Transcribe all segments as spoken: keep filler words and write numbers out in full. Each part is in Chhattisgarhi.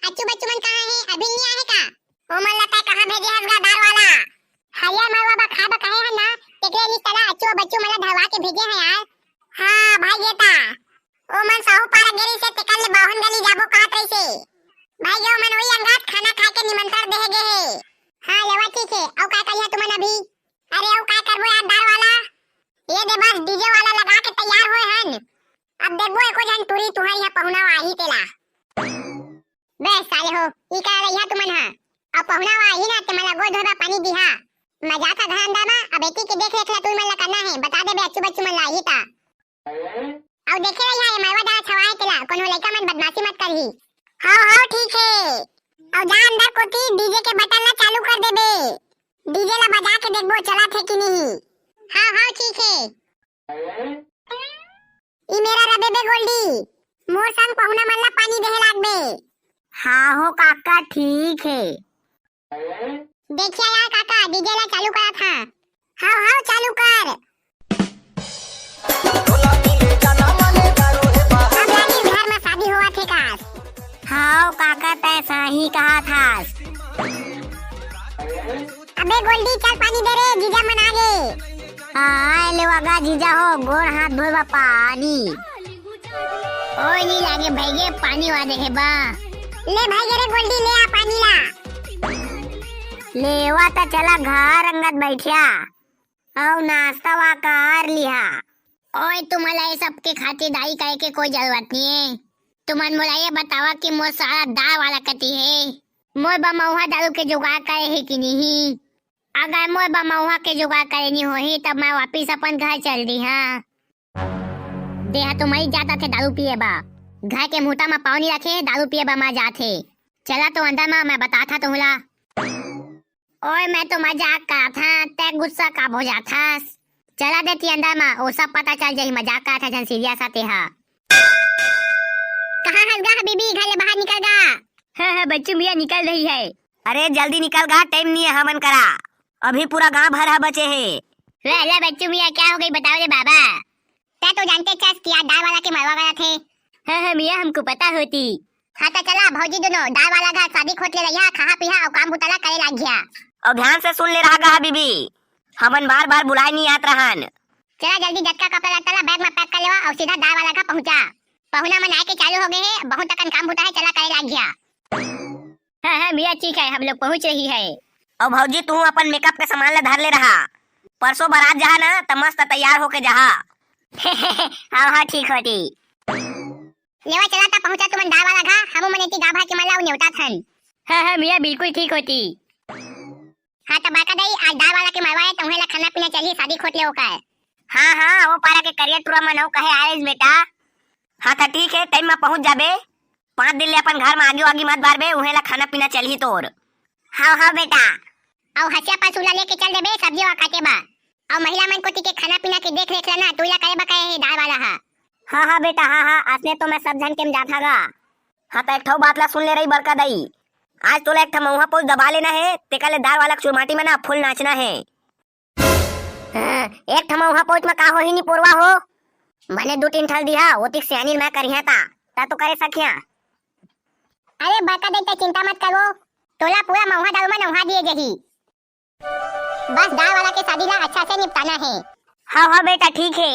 अच्छू बच्चू मन कहाँ हे? अभी नहीं आए का? ओ मन ला तै कहाँ भेजे हस गा दार वाला? हरियर मरवा बा खाए बा कहे हन ना, तेकरे नी तला अच्छू बच्चू मन ला धरवा के भेजे हन यार। हाँ भाई ये ता, ओ मन साहू पारा गेरी से तेकर ले बाहुन गली जाबो कहत रहिसे। भाई ये ओ मन वही अंगात खाना खाए के निमंत्रण देहे गे हे। हाँ लेवा ठीक हे, अउ का करिहा तुमन अभी? अरे अउ का करबो यार दार वाला, ये दे बस डीजे वाला लगा के तैयार होए हन। अब देखबो एको झन टूरी तुहर यहाँ पहुना आही तेला। बे साले हो, ई का रहिया तुमन हा? अब पहुना आही ना ते मला गोड़ धोबा पानी दिहा। मजा था घर अंदर मा, अब एती के देख रेख ला तुमन ला करना हे, बता दे बे अच्छू बच्चू मन ला आही ता। अउ देखे रहिहा ये मरवा दार छवा हे तेला, कोनो लइका मन बदमाशी मत करही। हाँ हाँ ठीक हे। अउ जा अंदर कोती डीजे के बटन ला चालू कर देबे। डीजे ला बजा के देखबो चलत हे कि नहीं। हाँ हाँ ठीक हे। ई मेरा रबे बे गोल्डी, मोर संग पहुना मन ला पानी देहे लागबे। हाँ हो काका ठीक हे। देखिया यार काका, डीजे ला चालू करा था। हाँ हाँ चालू कर। अब लागे घर में शादी होवत हे कास। हाँ काका तै सही कहा थास। अबे गोल्डी चल पानी दे रे, जीजा मन आगे। हाँ, लेवा गा जीजा हो, गोड़ हाथ धोए बा पानी। ओए नी लागे भैगे, पानी वा देखे बा। ले भैगे रे गोल्डी, ले आ पानी ला। लेवा त चला घर अंगत बैठिया, अउ नाश्ता वा कर लिहा। ओए तुम्हाला ये सबके खातिर दाई करे के कोई जरूरत नहीं है। तुमन मोला ये बतावा कि मोर सारा दार वाला कती है, मोर बमौहा दारू के जुगाड़ करे है कि नहीं? अगर मोर बमौहा के जुगाड़ करे नी होही तब मैं वापिस अपन घर चल दी हाँ। देहा तो मरी जाता थे दारू पिए बा। घर के मुहता म पाँव नी रखे, दारू पिए बा मैं जाथे। चला तो अंदर म, मैं बताथा तुहला। ओए मैं तो मजाक करत हँव, तै गुस्सा काबर हो जाथस? चला देती अंदर म, ओ सब पता चल जाही मजाक करत हँव, झन सीरियस आते हा। कहाँ हस गा हबीबी, घर ले बाहर निकल गा। हाँ हाँ बच्चू मियाँ निकल रही है। अरे जल्दी निकल गा, टाइम नहीं है हमन करा, अभी पूरा गांव भर ह बचे हे। वे अल्लाह बच्चू मियाँ क्या हो गई बताओ रे बाबा। तै तो जानते चस कि आज दार वाला के मरवा गया थे। हाँ हाँ मियाँ हमको पता होती। हाँ तो चला भौजी दोनों दार वाला घर शादी खोट ले रहिया, खाहा पीहा अउ काम बुता ला करे लाग गया। अउ ध्यान से सुन ले रहा गा हबीबी, हमन बार बार बुलाए नहीं आत रहन। चला जल्दी जतका कपड़ा लत्ता ला बैग में पैक कर लेवा अउ सीधा दार वाला घर पहुंचा। पहुना मन आए के चालू हो गए हे, बहुत अकन काम बुता है, चला करे लाग गया। हाँ हाँ मियाँ ठीक है, हम लोग पहुँच रही है। अउ भौजी तू अपन मेकअप के सामान ला धर ले रहा, परसों बारात जहा ना त मस्त तैयार होके जहा। हाँ हाँ ठीक होती। लेवा चला त पहुंचा तुमन दार वाला घा, हमू मन एती गांव भर के मन ला नेवता थन। हाँ हाँ मियाँ बिल्कुल ठीक होती। हाँ त बड़का दाई आज दार वाला के मरवा है, त उहे ला खाना पीना चलही शादी खोट ले ओकर। हाँ हाँ वो पारा के करिया टुरा मन हो कहे आइस बेटा। हाँ त ठीक है टाइम में पहुंच जाबे, पाँच दिन ले अपन घर में आगी वागी मत बारबे, उहे ला खाना पीना चलही तोर। हाँ हाँ बेटा। अउ हसिया पसुला लेके चल देबे सब्जी वा काटे बा। अउ महिला मन कोती के खाना पीना के देख रेख ला ना, तुइला करे बा कहे हे दार वाला हा। हाँ हाँ बेटा हाँ हाँ, असने तो मैं सब झन के म जाथा गा। हाँ त एक ठो बात ला सुन ले रही बड़का दाई, आज तोला एक ठा मऊहा पौच दबा लेना हे, तेकर ले दार वाला के चुरमाटी में ना फुल नाचना हे। हाँ, एक ठा मऊहा पौच में का होही नी पोरवा हो, भले दू तीन ठल दिहा, ओतिक सियानी मैं करिहा ता, ता तो करे सकिया। अरे बड़का दाई त चिंता मत करो, तोला पूरा मऊहा दारू में नहा दिए जही। बस दार वाला के शादी ला अच्छा से निपटाना हे। हाँ हाँ बेटा ठीक हे,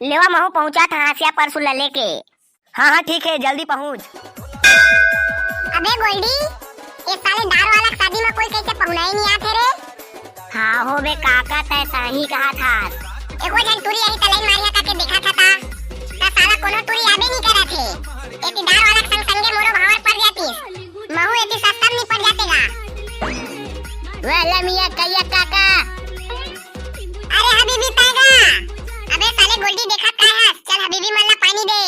लेवा महू पहुँचा था हसिया परसुला लेके। हाँ हाँ ठीक हे, जल्दी पहुँच। अबे गोल्डी, ये साले दार वाला के शादी में कोई कैसे पहुना ही नहीं आते रे। हाँ हो बे काका, तै सही कहा था। एको झन टूरी यही तलाइन मारिया करके देखा था ता। ता साला कोनो टूरी आबे नहीं करा थे। एती दार वाला के संग संगे मोरो भावर पड़ जाती। महू एती सस्ता में निपट जाते गा। वाला मियाँ करिया काका। अरे हबीबी पैगा। अबे साले गोल्डी देखत काय हस? चल हबीबी मन ला पानी दे।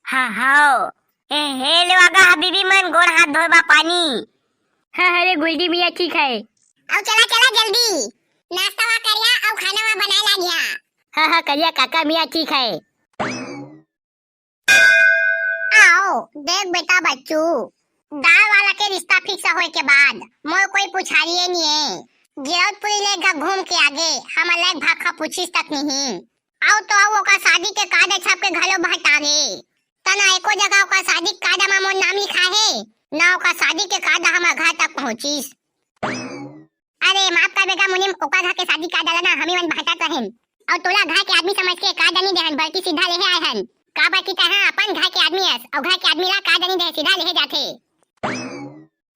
हाँ हाँ। ए हे लेवा गा हबीबी मन गोड़ हाथ धोए बा पानी। हाँ हाँ रे गोल्डी मियाँ ठीक है। अउ चला चला जल्दी। नाश्ता वा करिया अउ खाना वा बनाए लागिया। हाँ हाँ करिया काका मियाँ ठीक है। आओ, देख बेटा बच्चू, दार वाला के रिश्ता फिक्स होए के बाद मोर कोई पुछारिये नहीं है। गिरौदपुरी ले घ घूम के आगे हमन ला एक भाखा पूछिस तक नहीं। अउ तो अउ ओकर शादी के कार्ड छप के घलो बहटा गे। तना एको जगह ओकर शादी के कार्ड म मोर नाम लिखा हे। ना ओकर शादी के कार्ड हमर घर तक पहुंचिस। अरे माफ करबे गा मुनीम, ओकर घर के शादी कार्ड ला ना हमी मन बांटत रहेन, अउ तोला घर के आदमी समझ के कार्ड नी देहन, बल्कि सीधा लेहे आए हन। काबर कि तैं हा अपन घर के आदमी अस, अउ घर के आदमी ला कार्ड नी देहे, सीधा लेहे जाथे।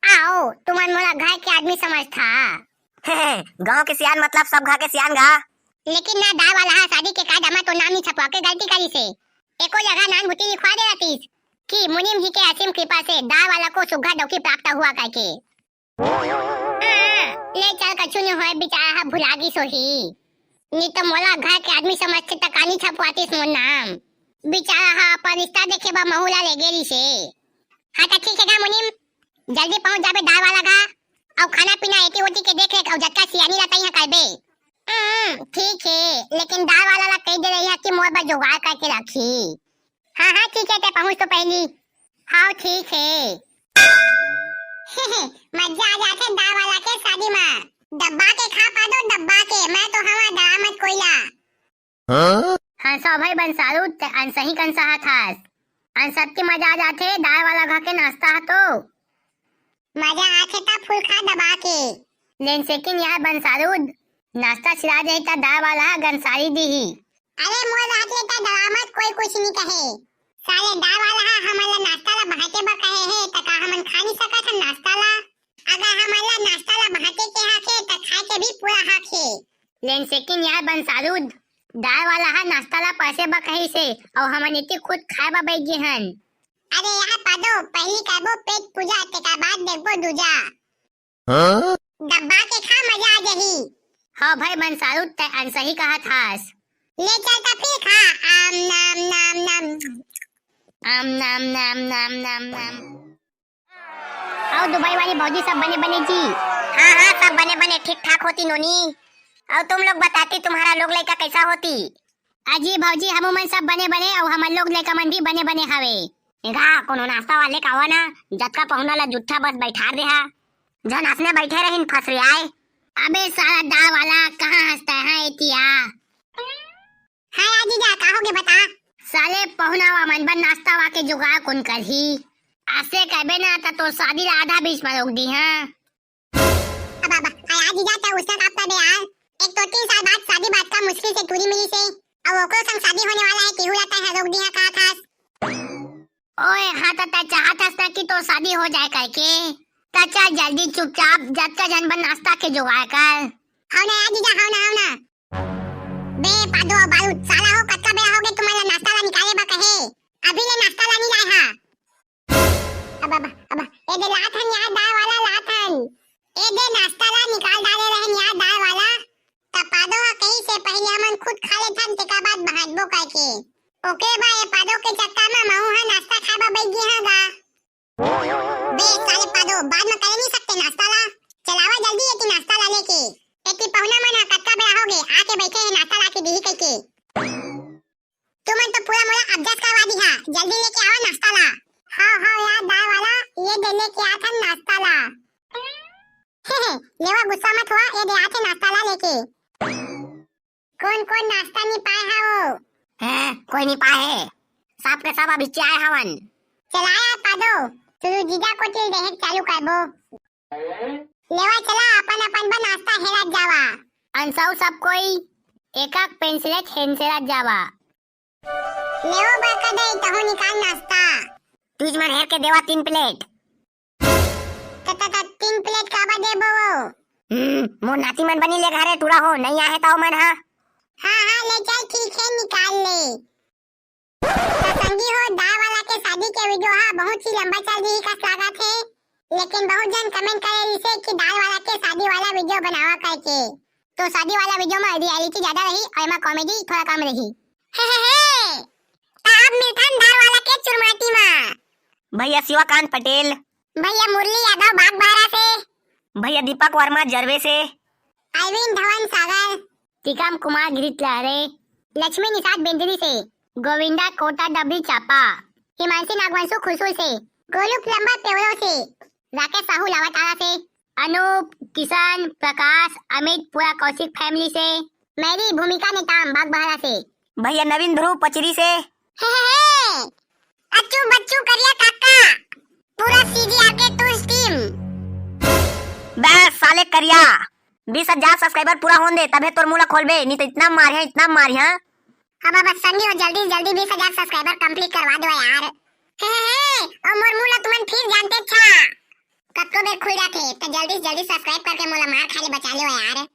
आओ, तुमन मोला घर के आदमी समझथा। गांव के सियान मतलब सब घर के सियान गा। लेकिन ना, दार वाला हा शादी के कार्ड मा तो नाम नी छपवा के गलती करिस हे। एको जगह नान भूती लिखवा दे रहतिस कि मुनीम जी के असीम कृपा से दार वाला को सुग्घर डौकी प्राप्त हुआ करके। हाँ, ले चल, कछु नी होय, बेचारा हा भुला गिस होही। नी तो मोला घर के आदमी समझथे त का नी छपवातिस मोर नाम। बेचारा हा अपन रिश्ता देखे बर महू ला लेगे रिहिस हे। हाँ त ठीक हे गा मुनीम, जल्दी पहुंच जाबे दार वाला घर, अउ खाना पीना एती ओती के देख रेख, अउ जतका सियानी ला तइहा करबे। हम्म, ठीक हे, लेकिन दार वाला ला कहि दे रहिहा कि मोर बर जुगाड़ करके रखही। हाँ हाँ ठीक हे, तैं पहुंच तो पहिली। हाँ ठीक हे। मजा आ जाथे दार वाला के शादी मा। दबा के खा पादो, दबा के, मैं तो हवा दरामद कोइला। हाँ? हंसो भाई बंसारू, तैं अनसही कन सहत हस। अनसत के मजा आ जाथे, दार वाला घर के नाश्ता ह तो। मजा आथे त फुल खा दबा के। लेकिन यार बंसारू, नाश्ता छिला जाही त दार वाला ह गंसारी दिही। अरे मोर रहते त दरामद कोई कुछ नी कहे। साले दार वाला ह हमन ला नाश्ता ला बांटे बर कहे हे, त का हमन खा नी सकत हन नाश्ता ला? अगर हमन ला नाश्ता ला बांटे के हक हे, त खाए के भी पूरा हक हे। लेकिन यार बंसारू, दार वाला ह नाश्ता ला परसे बर कहिस हे, अउ हमन एती खुद खाए बर बइठ गे हन। अरे यार पादो, पहिली करबो पेट पूजा, तेकर बाद देखबो दूजा। हाँ? दबा के खा, मजा आ जाही। हाँ भाई बंसारू, तैं अनसही कहत हस। ले चल त फिर खा। आम नाम नाम नाम। आम नाम नाम नाम नाम नाम। अउ दुबई वाली भौजी सब बने बने जी? हाँ हाँ, सब बने बने, ठीक ठाक होती नोनी। अउ तुम लोग बताती, तुम्हारा लोग लइका कैसा होती? अजी भौजी, हमू मन सब बने बने, अउ हमर लोग लइका मन भी बने बने हवे। ए गा, कोनो नाश्ता वाले का आवा ना, जतका पहुना ला जुट्ठा बस बैठार देहा। झन असने बैठे रहिन फसरियाए। अबे साला दार वाला, कहाँ हंसता है एतिया? हाँ यार जीजा, का होगे बता? साले पहुना वा मन बर नाश्ता वा के जुगाड़ कोन करही? असे कहबे ना त तोर शादी ला आधा बीच में रोक दिहा। अब अब, हाँ यार जीजा, तैं उसना काप करबे यार। एक तो तीन साल बाद शादी बात का मुश्किल से टूरी मिलिस हे, अउ ओकरो संग शादी होने वाला हे, तेहू ला तैं हा रोक दिहा कहत हस। ओए, हाँ त तैं चाहत हस ना कि तोर शादी हो जाए करके, त चल जल्दी चुपचाप जतका झन बर नाश्ता के जुगाड़ कर। हव ना यार जीजा, हव ना, हव ना। बे पादो अउ बारूद, साला हो, कतका बेरा होगे तुमन ला नाश्ता ला निकाले बर कहे, अभी ले नाश्ता ला नी लाए हा। अब, अब, अब, ए दे लात हन यार दार वाला, लात हन। ए दे नाश्ता ला निकाल डाले रहन यार दार वाला। त पादो ह कहिस हे पहिले हमन खुद खा लेथन, तेकर बाद बांटबो करके। ओके बा, ए पादो के चक्कर म महू ह नाश्ता खाए बर बइठ गे हंव गा। बे साले पादो, बाद म करे नी सकते नाश्ता ला? चलावा जल्दी एती नाश्ता ला लेके। एती पहुना मन ह कतका बेरा होगे, आके बइठे हे, नाश्ता लाके दिही कहिके। तुमन तो पूरा मोला अबजस करवा दिहा, जल्दी लेके आवा नाश्ता ला। हाँ, हाँ यार दार वाला, ए दे लेके आथन नाश्ता ला। हे, हे, लेवा गुस्सा मत हुआ, ए दे आथे नाश्ता ला लेके। कोन कोन नाश्ता नी पाए हा वो? हैं, कोई नी पाए हे, सब के सब अभी आए हवन। चला यार पादो, सुरु जीजा कोती ले देहे चालू करबो। लेवा चला, अपन अपन बर नाश्ता हेरत जावा। अंसऊ सब कोई एक एक पेंसिल हेंसेरत जावा। लेवो बरका दई, तहूँ निकाल नाश्ता। तुझ मन हेर के देवा तीन प्लेट। त, त, त, तीन प्लेट काबर देबो वो? हम्म, मोर नाती मन बनी ले घरे टूरा हो, नइ आहे त ओ मन हा। हाँ, हाँ, ले चल, ठीक हे, निकाल ले। त संगी हो, दार वाला के शादी के वीडियो हा बहुत ही लंबा चल दिही कस लागत हे, लेकिन बहुत जन comment करे रिहिसे कि दार वाला के शादी वाला वीडियो बनावा करके। तो शादी वाला वीडियो में reality ज्यादा रही अउ एमा comedy थोड़ा कम रही। हे, हे, हे। त अब मिलथन दार वाला के चुरमाटी मा। भैया शिवाकांत पटेल। भैया मुरली यादव बागबाहरा से। भैया दीपक वर्मा जरवे से। अरविंद धवन सागर। टिकम कुमार गिरित लहरे। लक्ष्मी निषाद बेंदरी से। गोविंदा कोटा डबरी चापा। हिमांशी नागवंशु खुसुर से। गोलू प्लम्बर पेवरो से। राकेश साहू लावाटारा से। अनूप, किशन, प्रकाश, अमित, पूरा कौशिक family से। मेरी भूमिका नेताम बागबाहरा से। भैया नवीन ध्रुव पचरी से। हे, हे, हे। अच्चू बच्चू करिया काका, पूरा सीजीआर के या बीस हजार सब्सक्राइबर पूरा होन दे, तभे तोर मुंह ला खोलबे, नहीं तो इतना मारिया, इतना मारिया। अब, अब संगी हो, जल्दी से जल्दी बीस हजार सब्सक्राइबर कंप्लीट करवा दो यार। हे, हे, हे, ओ मोर मुंह ला तुमन फिर जानते अच्छा। कतको बेर खुल जाथे, तो जल्दी से जल्दी सब्सक्राइब करके मोला मार खाए ले बचा लो यार।